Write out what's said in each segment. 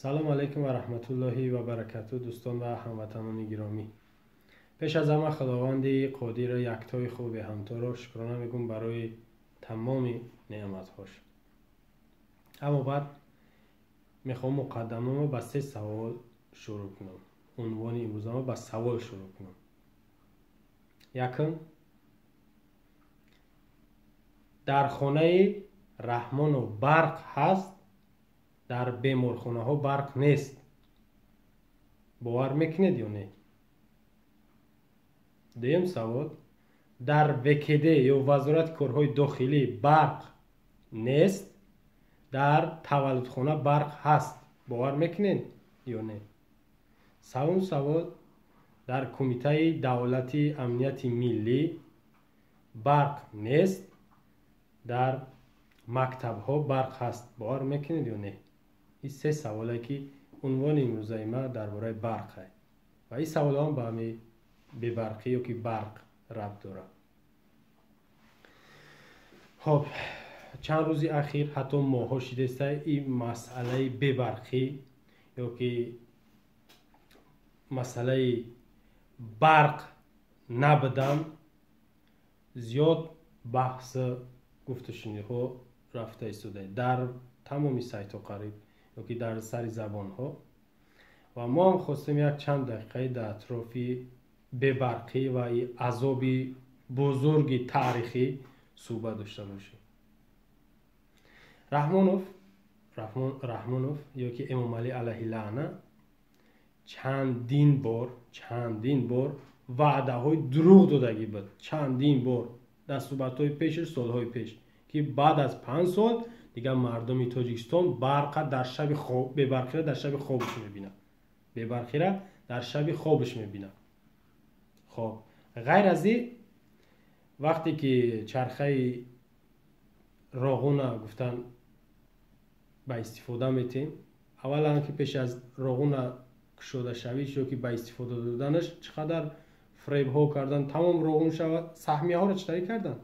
Салом алейкум ва раҳматуллоҳи ва баракату, дӯстон ва ҳамватанони гиромӣ. Пеш аз ҳама Худованди қодиру яктои хуби ҳамторо шукрона мегӯм барои тамоми неъматҳош. Аммо баъд мехоҳам муқаддамаро ба се савол шурӯъ кунам. Унвони имрӯзамо ба савол шурӯъ кунам. Якум, дар хонаи Раҳмонов барқ ҳаст, дар беморхонаҳо барқ нест. Бовар мекунед ё не? Дуюм савол, дар ВКД ё Вазорати корҳои дохилӣ барқ нест, дар таваллудхона барқ ҳаст. Бовар мекунед ё не? Севум савол, дар Кумитаи давлати амнияти миллӣ барқ нест, дар мактабҳо барқ ҳаст. Бовар мекунед ё не? Ин се саволе ки унвони имрӯзаи ма дар бораи барқ аст ва ин саволҳо ба ҳами бебарқӣ ё ки барқ рабт дорад. Хоб, чанд рӯзи ахир, ҳатто моҳҳо шидеста ин масъалаи бебарқӣ ё ки масъалаи барқ набудан зиёд баҳс гуфтушуниҳо рафта истода дар тамоми сайтҳо қариб ё ки дар сари забонҳо. Ва мо ҳам хостем як чанд дақиқаи дар атрофи бебарқӣ ва азоби бузурги таърихӣ суҳбат дошта бошем. Раҳмонов ё ки Эмомалӣ алайҳи лаъна чандин бор ваъдаҳои дурӯғ додагӣ буд. Чандин бор дар суҳбатҳои пешаш, солҳои пеш, ки баъд аз 5 сол дигар мардуми Тоҷикистон барқа дар шаби хоб, бебарқира дар шаби хобаш мебинад. Бебарқира дар шаби хобаш мебинад. Хоб, ғайр аз ин, вақте ки чархаи роғуна гуфтан ба истифода метем, аввалан ки пеш аз роғуна кушодашавиш ё ки ба истифода доданаш чӣ қадар фребҳо кардан, тамом роғун шавад, саҳмияҳоро чӣ тариқ кардан?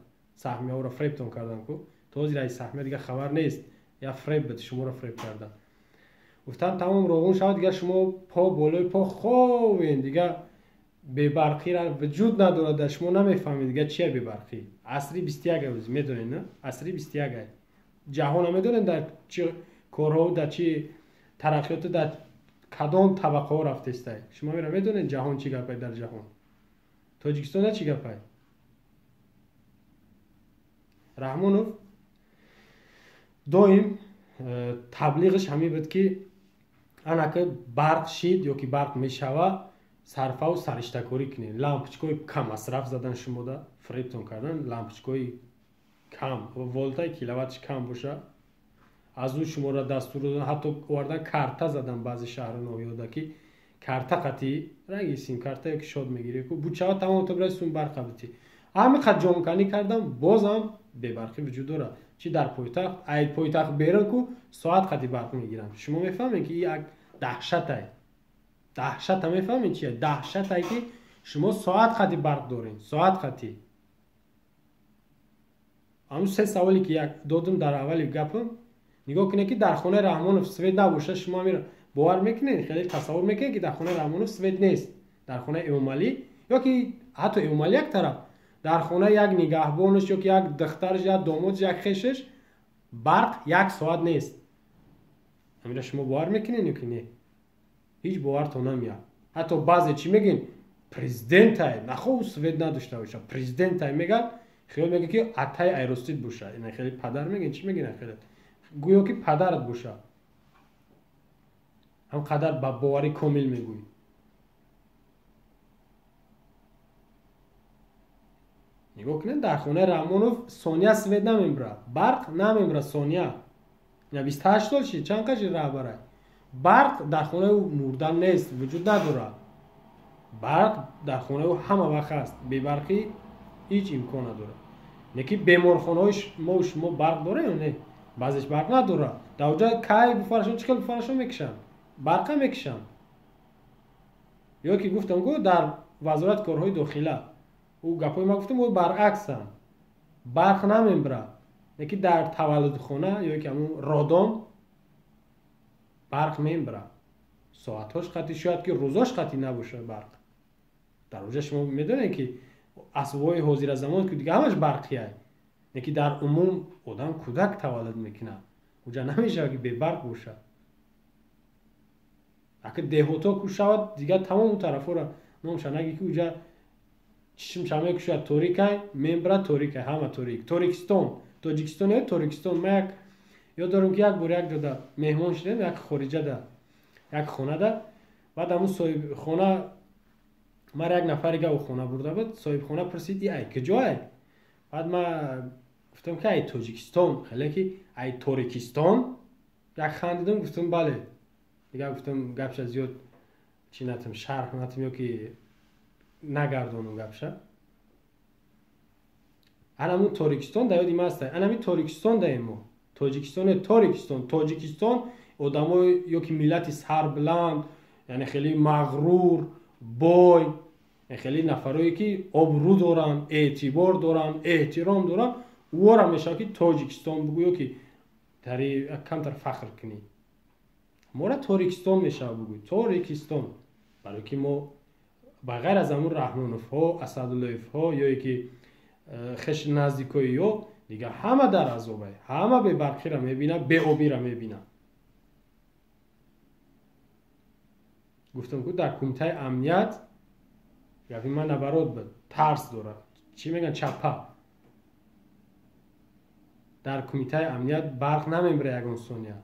Саҳмияҳоро фребтон кардан ку? То ҳозир аз саҳмия дигар хабар нест, я фреб буд, шуморо фреб кардан. Гуфтан тамом роғун шавад, дигар шумо по болои по ховен, дигар бебарқира вуҷуд надорад, дар шумо намефаҳмед дигар чия бебарқӣ. Асри 21 рӯз медонед, на? Асри 21. Ҷаҳона медонед дар чӣ корҳо, дар чӣ тараққиёту дар кадом табақаҳо рафтестай. Шумо мера медонед ҷаҳон чӣ гапай дар ҷаҳон. Тоҷикистон чӣ гапай? Раҳмонов доим таблиғаш ҳамин буд ки анака барқ шид ё ки барқ мешава, сарфаву сариштакорӣ кунед. Лампочкаҳои кам масраф задан шумода, фребтон кардан, лампочкаҳои кам, волтаи киловаттш кам боша. Аз ӯ шуморо дастур додан, ҳатто овардан карта задан баъзе шаҳру ноҳияҳода ки карта қатӣ, ранги симкарта ё ки шод мегирӣ ку, бучава тамом то бираи сум барқ қабитӣ. Ҳамин қад ҷомканӣ кардам, бозам бебарқӣ вуҷуд дорад. Чи дар пойтахт, ай пойтахт берун ку соат қати барқ мегиранд. Шумо мефаҳмед ки ин як даҳшатай. Даҳшата мефаҳмед чия? Даҳшатай ки шумо соат қати барқ доред, соат қати. Ҳамун се саволе ки як додум дар аввали гапам, нигоҳ кунед ки дар хонаи Раҳмонов свет набошад, шумо ҳамин бовар мекунед, хеле тасаввур мекунед ки дар хонаи Раҳмонов свет нест. Дар хонаи Эмомалӣ ё ки ҳатто Эмомалӣ як тараф, дар хонаи як нигаҳбонаш ё ки як духтараш, як домодаш, як хешаш барқ як соат нест. Ҳаминро шумо бовар мекунед ё ки не? Ҳеҷ бовартон намеяд. Ҳатто баъзе чӣ мегӯянд? Президентай, нахоҳ свет надошта боша, президентай мегӯяд, хиёл мекунад ки атай айростид боша. Ина хеле падар мегӯянд, чӣ мегӯянд хеле? Гӯё ки падарат боша. Ҳам қадар ба боварӣ комил мегӯӣ. Нигоҳ кунед, дар хонаи Раҳмонов сония свет намебурад, барқ намебурад сония. Ина 28 сол шид, чанд қаши раҳбарай? Барқ дар хонаи ӯ мурдан нест, вуҷуд надорад. Барқ дар хонаи ӯ ҳама вақт ҳаст, бебарқӣ ҳеҷ имкон надорад. Лекин беморхонаҳои мо шумо барқ дорад ё не? Баъзеш барқ надорад. Дар оҷа кай буфарашон, чӣ хел буфарашон мекушанд? Барқа мекушанд. Ё ки гуфтам ку дар Вазорати корҳои дохила. Ӯ гапҳои ма гуфтам, ӯ баръаксанд. Барқ намебурад. Лекин дар таваллудхона ё ки ҳамун родом Барқ мебара, соатҳош қатӣ, шояд ки рӯзош қатӣ набошад барқ. Дар оҷа шумо медонед, ки асбобҳои ҳозира замон ки дига ҳамаш барқияй, леки дар умум одам кӯдак таваллуд мекунад, уҷа намешавад, ки бебарқ бошад. Ака деҳотҳо ку шавад, дигар тамому тарафҳоро номша наги, ки уҷа чишмша мекушад, торикай, мебара, торикай, ҳама торик. Торикистон, Тоҷикистон ё Торикистон. Ма як ёд дорам, ки як бор як ҷода меҳмон шудем, як хориҷада, як хонада. Баъд ҳамун соҳибхона мара як нафарига у хона бурда буд. Соҳибхона пурсид: «И ай куҷоай?» Баъд ма гуфтам, ки ай Тоҷикистон. Хеле ки ай Торикистон, як хандидам, гуфтам: «Бале». Дигар гуфтам, гапша зиёд чӣ натам, шарҳ натам ё ки нагардонам гапша. Анамун Торикистон дар ёди ма аста. Анами Торикистон даем мо. Тоҷикистон, Торикистон. Тоҷикистон одамои ё ки миллати сарбуланд, яъне хеле мағрур, бой, хеле нафарое ки обрӯ доранд, эътибор доранд, эҳтиром доранд, ӯора мешавад, ки Тоҷикистон бугӯ ё ки тари камтар фахр кунӣ. Мора Торикистон мешавад бугӯй, Торикистон, барое ки мо ба ғайр аз ҳамун Раҳмоновҳо, Асадуллоевҳо ё ки хеш наздикои ё дигар ҳама дар азобай, ҳама бебарқиро мебина, беобира мебина. Гуфтам ку, дар Кумитаи амният гапи ман набарод буд, тарс дорад, чӣ мегӯянд, чапа. Дар Кумитаи амният барқ намебира ягон сония,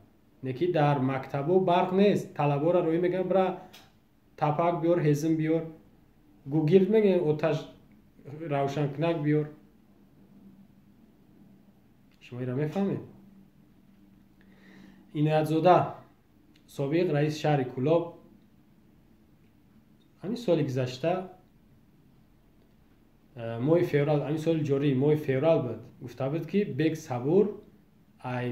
не ки дар мактабо барқ нест. Талабора роҳӣ мегӯянд: «Бира, тапак биёр, ҳезим биёр, гугирд мегӯянд, оташ равшанкунак биёр». Шумо инро мефаҳмед? Иноятзода, собиқ раиси шаҳри Кӯлоб, ҳамин соли гузашта моҳи феврал, ҳамин соли ҷорӣ моҳи феврал буд, гуфта буд, ки Бек Сабур ай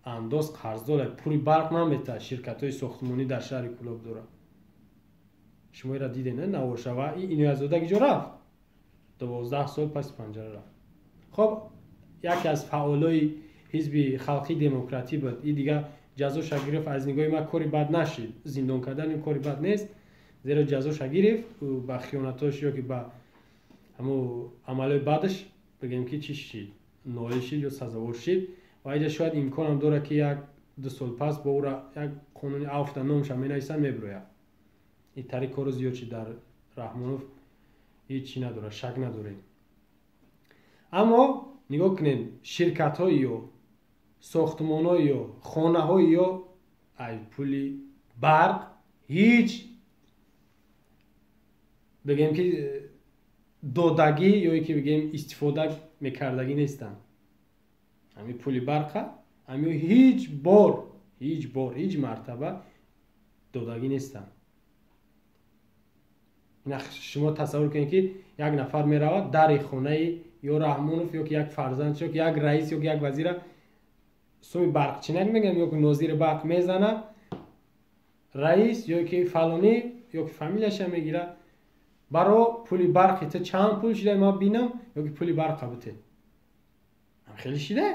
андоз қарздор, пули барқ наметаҳад, ширкатҳои сохтмонӣ дар шаҳри Кӯлоб дорад. Шумо инро дидед, не? Наворшава. Иноятзода киҷо рафт? 12 сол паси панҷара рафт. Хоб, яке аз фаъолои Ҳизби Халқии Демократӣ буд. И дигар ҷазоша гирифт. Аз нигоҳи ман кори бад нашид, зиндон кардани кори бад нест, зеро ҷазоша гирифт ба хиёнатош ё ки ба ҳамун амалҳои бадаш, бигем ки чӣ шид, ноил шид ё сазовор шид. Ва иҷа шояд имконам дорад, ки як ду сол пас бо ӯра як қонуни афта номша менависанд, мебирояд. Ин тари кору зиёд шид дар Раҳмонов, ҳеҷ чӣ надорад, шак надорем. Аммо нигоҳ кунед, ширкатҳои ё сохтмонҳои ё хонаҳои ё ай пули барқ ҳеҷ, бигем ки, додагӣ ё ки бигем истифода мекардагӣ нестанд. Ҳамин пули барқа ҳамин ҳеҷ бор, ҳеҷ бор, ҳеҷ мартаба додагӣ нестанд. Шумо тасаввур кунед, ки як нафар меравад дари хонаи ё Раҳмонов, ё ки як фарзанд, ё ки як раис, ё ки як вазира, суми барқчинак мегӯям, ё ки нозири барқ мезана, раис ё ки фалонӣ, ё ки фамилияша мегира: «Баро, пули барқи ту чанд пул шида, ман бинам, ё ки пули барқа бите». Хеле шида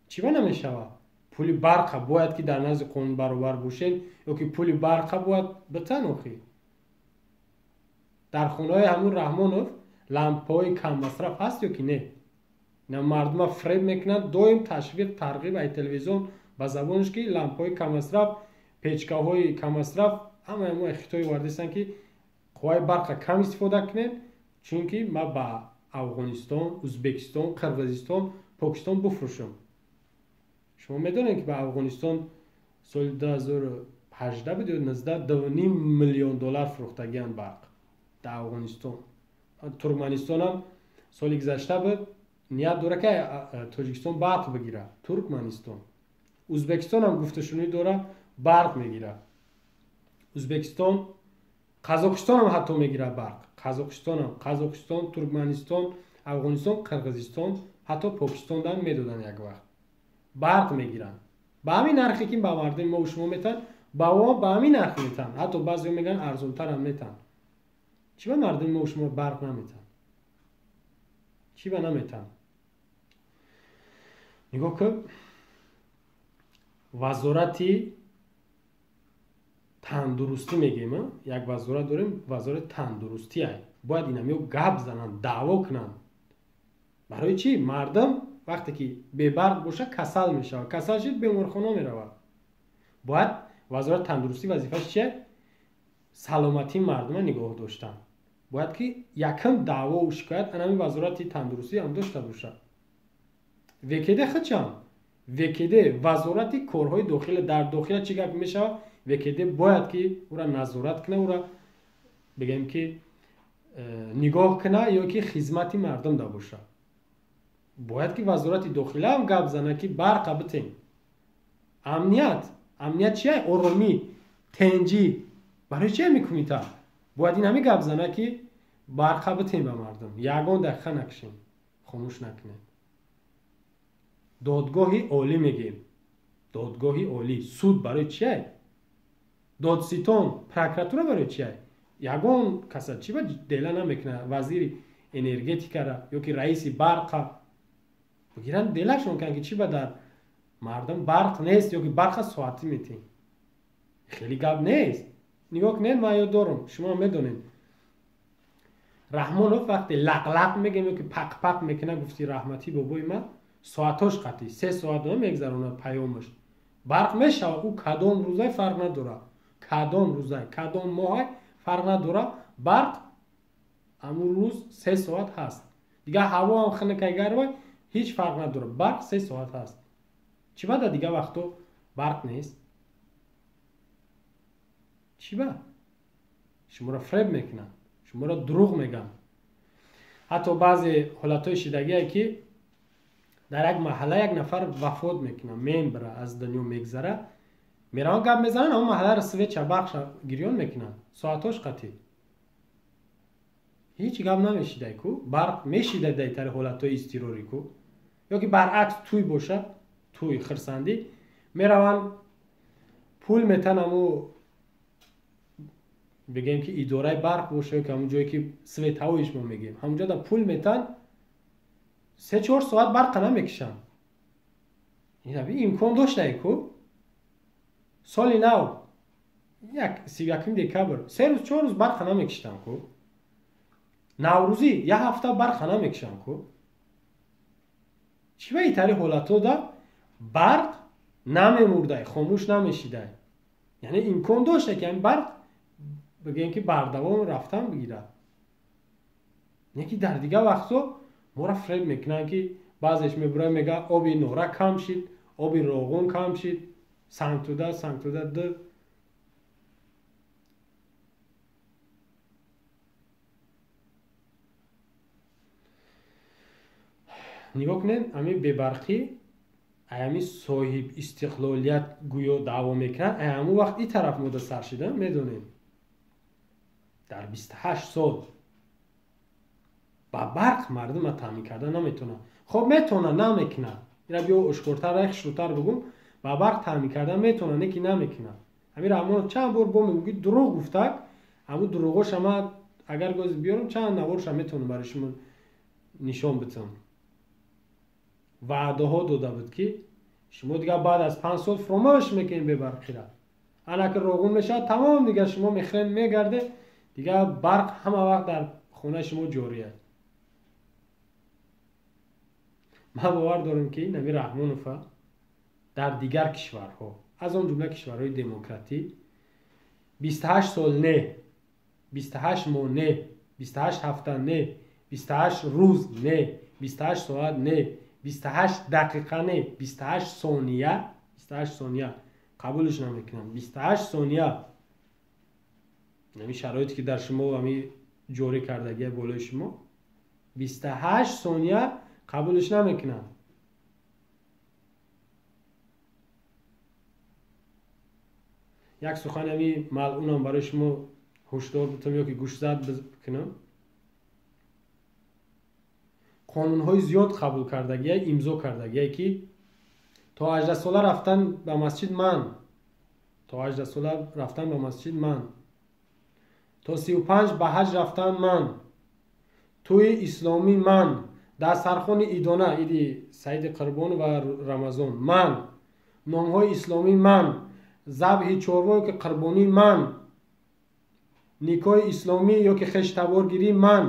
чӣ ба намешавад? Пули барқа бояд ки дар назди қонун баробар бошед, ё ки пули барқа бояд битан. Охи дар хонаҳои ҳамун Раҳмонов лампаҳои каммасраф ҳаст ё ки не? На, мардума фреб мекунанд доим, ташвиқ, тарғиб ай телевизион ба забонаш, ки лампаҳои каммасраф, печкаҳои каммасраф ҳамаи мо хитои овардастанд, ки қувваи барқа кам истифода кунед, чунки ма ба Афғонистон, Ӯзбекистон, Қирғизистон, Покистон буфурӯшам. Шумо медонед, ки ба Афғонистон соли 2018 буд ё 19, 2,5 миллион доллар фурӯхтагианд барқ дар Афғонистон. Туркманистонам соли гузашта буд, ният дора, ки Тоҷикистон барқ бигирад. Туркманистон, Ӯзбекистонам гуфташунӣ дора, барқ мегирад. Ӯзбекистон, Қазоқистонам ҳатто мегирад барқ. Қазоқистонам, Қазоқистон, Туркманистон, Афғонистон, Қирғизистон, ҳатто Покистонам медоданд, як вақт барқ мегиранд ба ҳамин нархе, ки ба мардуми мо шумо метаҳанд, ба о ба ҳамин нарх метаҳанд. Ҳатто баъзео мегӯянд, арзонтарам метаҳанд. Чӣ ба мардуми мо шумо барқ наметаҳанд? Чӣ ба наметаҳанд? Нигоҳ кун, Вазорати тандурустӣ мегем, як вазорат дорем, вазорати тандурустӣ. Бояд инамиё гап зананд, даъво кунанд. Барои чӣ? Мардум вақте ки бебарқ боша касал мешавад, касал шид беморхона меравад. Бояд вазорати тандурустӣ вазифааш чия? Саломатии мардума нигоҳ доштан. Бояд ки якм даъвову шикоят анами вазорати тандурустӣ ҳам дошта бошад. ВКД хичам, ВКД вазорати корҳои дохила, дар дохила чӣ гап мешавад, ВКД бояд ки ӯра назорат кунад, ӯра бигем ки нигоҳ кунад ё ки хизмати мардум да бошад. Бояд ки вазорати дохила ҳам гап занад ки барқа битем. Амният, амният чия? Оромӣ, тенҷӣ. Барои чия мекунита? Бояд ин ҳами гап занад ки барқа битем ба мардум, ягон дақиқа накушем, хомӯш накунем. Додгоҳи олӣ мегем, додгоҳи олӣ, суд барои чия? Додситон, прокуратура барои чия? Ягон каса чи ба дела намекунад вазири энергетикара ё ки раиси барқа бигиранд, делашон кунанд ки чи ба дар мардум барқ нест ё ки барқа соатӣ метем. Хеле гап нест. Нигоҳ кунед, ман ёд дорам, шумо медонед. Раҳмонов вақте лақлақ мегем ё ки пақпақ мекунад, гуфти раҳматӣ бобои ман, соатош қатъӣ, 3 соат мегзаронад паёмаш. Барқ мешавад, ӯ кадом рӯзай фарқ надорад, кадом рӯзай, кадом моҳай фарқ надорад, барқ ҳамун рӯз 3 соат ҳаст. Дигар ҳаво ҳам хунукай гармай, ҳеҷ фарқ надорад, барқ 3 соат ҳаст. Чӣ ба дар дигар вақто барқ нест? Чӣ ба? Шуморо фреб мекунанд, шуморо дурӯғ мегӯянд. Ҳатто баъзе ҳолатҳои шидагие ки дар як маҳалла як нафар вафот мекунад, мембра, аз дунё мегзара, мераванд гап мезананд, ҳамон маҳалларо свеча барқша гирён мекунанд, соатҳош қатъӣ. Ҳеҷ гап намешидай ку, барқ мешидай дар тари ҳолатҳои изтирорӣ ку. Ё ки баръакс тӯй боша, тӯй хирсандӣ, мераванд пул метан, ҳаму бигем ки идораи барқ боша ё ки ҳамун ҷое ки светҳоиш мо мегем, ҳамунҷо да пул метан, 3-4 соат барқа намекушанд. Имкон доштае ку. Соли нав 31 декабр 3 рӯз 4 рӯз барқа намекиштанд ку. Наврӯзӣ як ҳафта барқа намекушанд ку. Чӣ ба итари ҳолатҳо да барқ намемурдай, хомӯш намешидай? Яъне имкон дошта ки ҳамин барқ бигем ки бардавом рафтан бигирад. Не ки дар дигар вақтҳо моро фреб мекунанд ки баъзеш мебурад мега оби нора кам шид, оби роғун кам шид, сангтуда, сангтуда д. Нигоҳ кунед, ҳамин бебарқӣ аями соҳиб истиқлолият гӯё даъво мекунад, ҳамон вақт ин тараф мода сар шида, медонем. Дар 28 сол ба барқ мардума таъмин карда наметавонад. Хоб метавонад, намекунад. Ира биё ошкортар, хушрӯтар бигӯм, ба барқ таъмин карда метавонад, не ки намекунад. Ҳамин Раҳмонов чанд бор бо мегӯ ки дурӯғ гуфтак, ҳамун дурӯғоша ман агар гоз биёрам чанд наворша метавонам барои шумо нишон бидиҳам. Ваъдаҳо дода буд ки шумо дигар баъд аз 5 сол фуромӯш мекунед бебарқира. Ана ки роғун мешавад, тамом дигар шумо мехӯред, мегардед, дигар барқ ҳама вақт дар хонаи шумо ҷорӣ аст. Ман бовар дорам ки Наби Раҳмонова дар дигар кишварҳо, аз он ҷумла кишварҳои демократӣ, 28 сол не, 28 моҳ не, 28 ҳафта не, 28 рӯз не, 28 соат не, 28 дақиқа не, 28 сония, 28 сония қабулш намекунам. 28 сония ҳамин шароите ки дар шумо ҳамин ҷорӣ кардагия болои шумо, 28 сония қабулш намекунам. Як сухани ҳамин малъунам барои шумо ҳушдор бутам ё ки гӯшзад бикунам. Қонунҳои зиёд қабул кардагия, имзо кардагия ки то 18 сола рафтан ба масҷид ман, то 18 сола рафтан ба масҷид ман, то 35 ба ҳаҷ рафтан ман, тӯи исломӣ ман, дастархони идона, иди Саиди Қурбон ва Рамазон ман, номҳои исломӣ ман, Забҳи чорво ки қурбонӣ ман, никоҳи исломӣ ё ки хештаборгирӣ ман.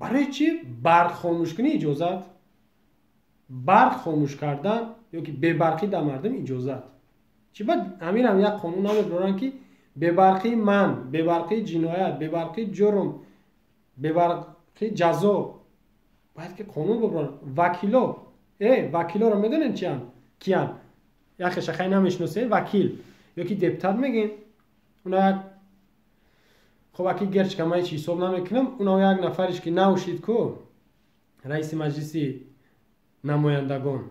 Барои чӣ барқ хомӯш кунӣ иҷозат? Барқ хомӯш кардан ё ки бебарқӣ дар мардум иҷозат. Чӣ бад ҳаминам як қонун намебароранд ки бебарқӣ ман, бебарқӣ ҷиноят, бебарқӣ ҷурм, бебарқӣ ҷазо. Бояд ки қонун бибароранд. Вакило, вакилоро медонед чиянд? Киянд? Як хешахай намешиносед, вакил ё ки депутат мегӯем. Уна як хоб аки герчка ман ҳеч ҳисоб намекунам, уна як нафариш ки наушид ку раиси маҷлиси намояндагон.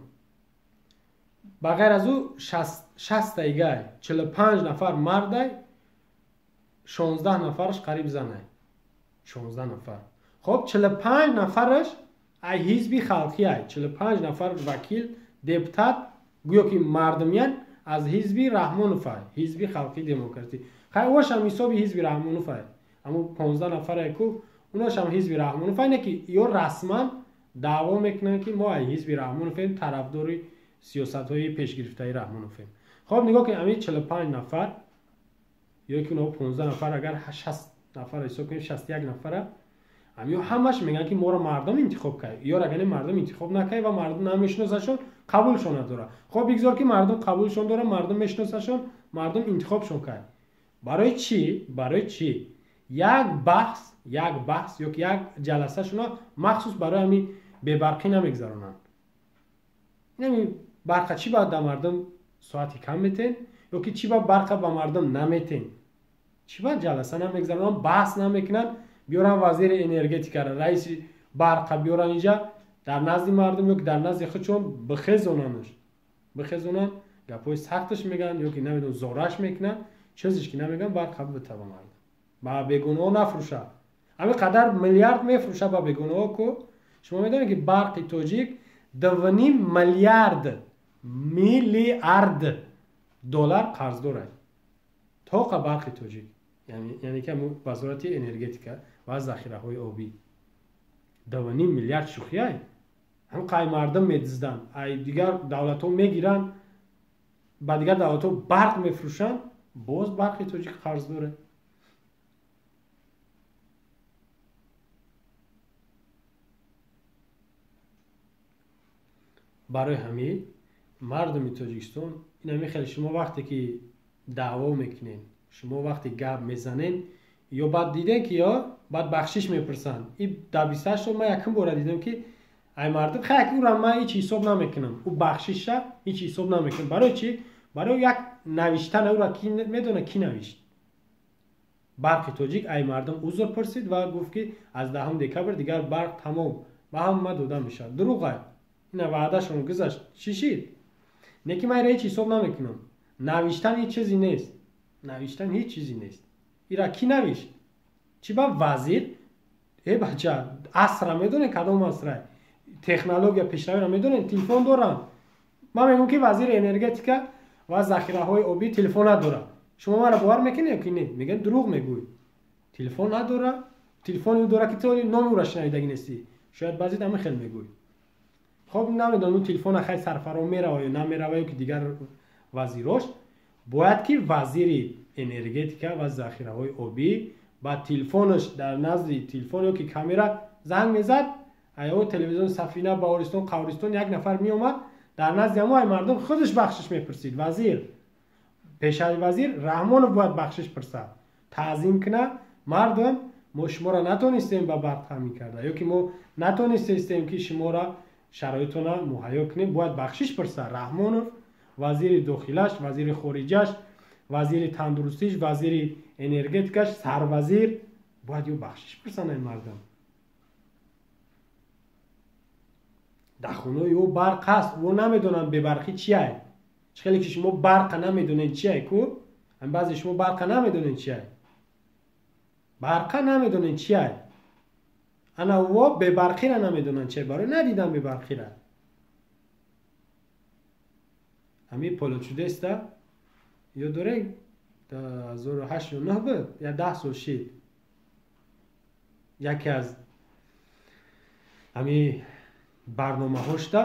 Ба ғайр аз ӯ 60 тайгай, 45 нафар мардай, 16 нафараш қариб занай. 16 нафар. Хоб 45 нафараш ай ҳизби халқӣ ай, 45 нафар вакил, депутат гӯё ки мардумиян аз ҳизби Раҳмонов ай, ҳизби халқии демократӣ. Хай ошам ҳисоби ҳизби Раҳмонов ай. Аммо 15 нафарае ку уношам ҳизби Раҳмонов ай, не ки ё расман даъво мекунанд ки мо ай ҳизби Раҳмоновем, тарафдори сиёсатҳои пешгирифтаи Раҳмоновем. Хоб нигоҳ кунед, ҳамин 45 нафар ё ки уно 15 нафар, агар 60 нафар ҳисоб кунем, 61 нафара, ҳамиё ҳамаш мегӯянд ки моро мардум интихоб кард. Ёр агар мардум интихоб накард ва мардум намешиносашон, қабулшон надорад. Хоб бигзор ки мардум қабулшон дорад, мардум мешиносашон, мардум интихобшон кард. Барои чӣ? Барои чӣ як баҳс, як баҳс ё ки як ҷаласашона махсус барои ҳамин бебарқӣ намегзаронанд? Инами барқа чӣ бояд дар мардум соати кам метен ё ки чӣ ба барқа ба мардум наметен? Чӣ бояд ҷаласа намегзаронанд, баҳс намекунанд? Биёран вазири энергетикара, раиси барқа биёран инҷа дар назди мардум ё ки дар назди худшон бихезонанш, бихезонанд, гапҳои сахташ мегӯянд ё ки намедонам зораш мекунанд, чизеш ки намегӯянд, барқа бита ба мардум, ба бегуноҳ нафрӯша. Ҳамин қадар миллиард мефрӯша ба бегуноҳ ку. Шумо медонед ки барқи тоҷик 2,5 миллиард доллар қарз дорад тоқа барқи тоҷик, яъне ки вазорати энергетика ва захираҳои обӣ. 2,5 миллиард шӯхиай? Ҳам қай мардум медизданд, ай дигар давлатҳо мегиранд, ба дигар давлатҳо барқ мефурӯшанд, боз барқи тоҷик қарз дорад. Барои ҳамин мардуми Тоҷикистон инами хеле шумо вақте ки даъво мекунед, шумо вақте гап мезанед ё баъд дидем ки ё баъд бахшиш мепурсанд. И дар 28 сол ман якум бора дидам ки ай мардум хай ура ман ҳеч ҳисоб намекунам, ӯ бахшиша ҳеч ҳисоб намекунам. Барои чӣ? Барои як навиштан ура ки медона ки навишт. Барқи тоҷик ай мардум узр пурсид ва гуфт ки аз 10 декабр дигар барқ тамом ба ҳама дода мешавад. Дурӯғ ай, ина ваъдашон гузашт, чӣ шид? Не ки ман ира ҳеч ҳисоб намекунам. Навиштан ҳеҷ чизе нест, навиштан ҳеҷ чизе нест. Ира кӣ навишт? Чӣ ба вазир? Э бача, асра медонед кадом асра? Технология пешравиро медонед? Телефон доранд. Ман мегӯям ки вазири энергетика ва захираҳои обӣ телефон надорад. Шумо маро бовар мекунед ё ки не? Мегӯянд дурӯғ мегӯй, телефон надора. Телефони дора ки ту номи ӯра шунавидагӣ нестӣ, шояд баъзед ҳамин хел мегӯй. Хоб намедонам, телефона хай сарфаро мерава ё намерава ё ки дигар вазирош. Бояд ки вазири энергетика ва захираҳои обӣ ба телефонаш дар назди телефон ё ки камера занг мезад, аё телевизион Сафина, Баҳористон, Қавристон як нафар меомад, дар назди ҳамо ай мардум худаш бахшиш мепурсид. Вазир, пешаи вазир Раҳмонов бояд бахшиш пурсад, таъзим кунад: мардум, мо шуморо натонистем ба барқ таъмин карда ё ки мо натонистестем ки шуморо шароитона муҳайё кунем. Бояд бахшиш пурсад Раҳмонов, вазири дохилаш, вазири хориҷаш, вазири тандурустиш, вазири энергетикаш, сарвазир бояд ё бахшиш пурсанд ай мардум. Дар хонаи ӯ барқ ҳаст, ӯ намедонанд бебарқӣ чиай. Чӣ хеле ки шумо барқа намедонед чиай ку, баъзе шумо барқа намедонед чиай, барқа намедонед чиай, ана ӯ бебарқира намедонанд чиай, барои надидан бебарқира. Ҳамин «Поле чудес»-та ёд доред? 2008 ё 9 буд, я 10 сол шид. Яке аз ҳамин барномаҳошта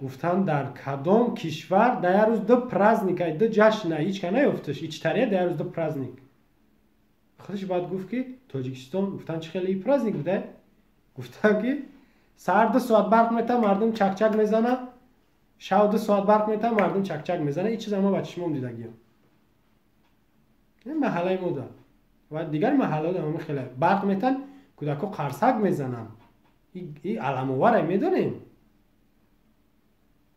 Гуфтам, дар кадом кишвар дар як рӯз ду праздник, ду ҷашн ҳеч ка наёфташ? Ичтария дар як рӯз ду праздник. Худаш баъд гуфт, ки Тоҷикистон. Гуфтам, чӣ хеле праздник буда? Гуфтам, ки саҳар 2 соат барқ мета, мардум чакчак мезана, шав 2 соат барқ мета, мардум чакчак мезана. Ин чиза ма ба чишмом дидагиям. Маҳаллаи мо да ва дигар маҳаллаҳо да хеле барқ метан, кӯдако қарсак мезананд. И аламоваре, медонем.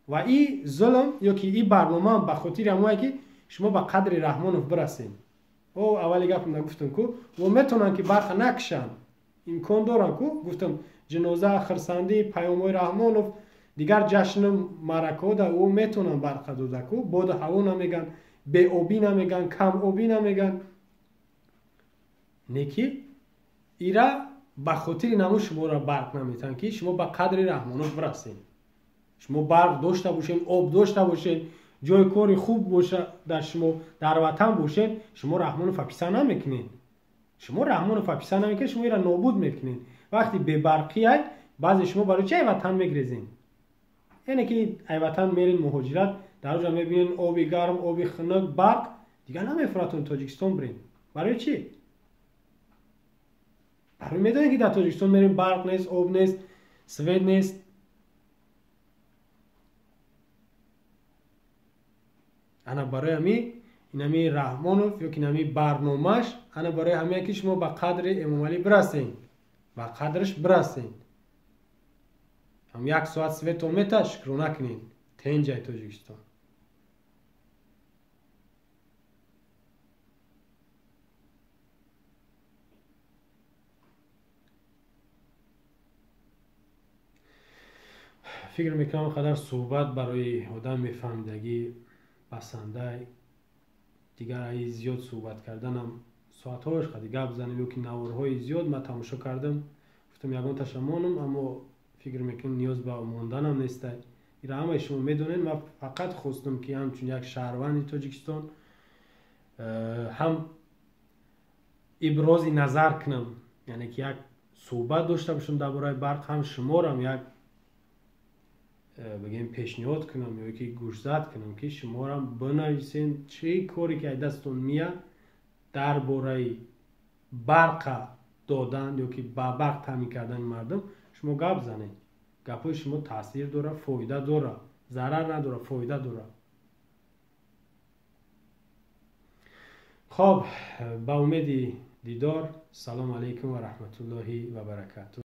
Ва и зулм ё ки и барнома ба хотири ҳамое, ки шумо ба қадри Раҳмонов бирасед. О, аввали гапам гуфтам, ку во метавонанд, ки барқа накушанд, имкон доранд, ку гуфтам, ҷиноза, хирсандӣ, паёмҳои Раҳмонов, дигар ҷашну маъракаҳо да ӯ метавонанд барқа дода, ку боду ҳаво намеган, беобӣ намеган, камобӣ намеган. Не ки ира ба хотири намо шуморо барқ наметаванд, ки шумо ба қадри Раҳмонов бирасед, шумо барқ дошта бошед, об дошта бошед, ҷои кори хуб боша дар шумо, дар ватан бошед. Шумо Раҳмонов писанд намекунед, шумо Раҳмонов писанд намекунед, шумо ира нобуд мекунед. Вақти бебарқиай, баъзе шумо барои чи ай ватан мегрезен? Яъне ки ай ватан мерен муҳоҷират, дар оҷа мебинен оби гарм, оби хунук, барқ, дигар намефуратон Тоҷикистон бирен. Барои чӣ? Барои медонед, ки дар Тоҷикистон мерем, барқ нест, об нест, свет нест. Ана барои ҳами инами Раҳмонов ё ки инами барномаш, ана барои ҳамие, ки шумо ба қадри Эмомалӣ бирасен, ба қадраш бирасен. Ҳам як соат светон мета, шукрона кунед, тенҷаи Тоҷикистон. Фикр мекунам, қадар суҳбат барои одам мефаҳмидагӣ басандай. Дигар аи зиёд суҳбат карданам, соатҳош қади гап занем ё ки наворҳои зиёд ман тамошо кардам, гуфтам, ягонташа монам, аммо фикр мекунам, ниёз ба монданам нестай. Ира ҳамаи шумо медонед. Ман фақат хостам, ки ҳамчун як шаҳрванди Тоҷикистон ҳам ибрози назар кунам, яъне ки як суҳбат дошта бошам дар бораи барқ, ҳам шуморам як бигем пешниҳод кунам ё ки гӯшзад кунам, ки шуморам бинависен, чӣ коре ки ай дастон мия дар бораи барқа додан ё ки ба барқ таъмин кардани мардум шумо гап занед. Гапҳои шумо таъсир дорад, фоида дорад, зарар надорад, фоида дорад. Хоб, ба умеди дидор. Салому алайкум ва раҳматуллоҳи ва баракату.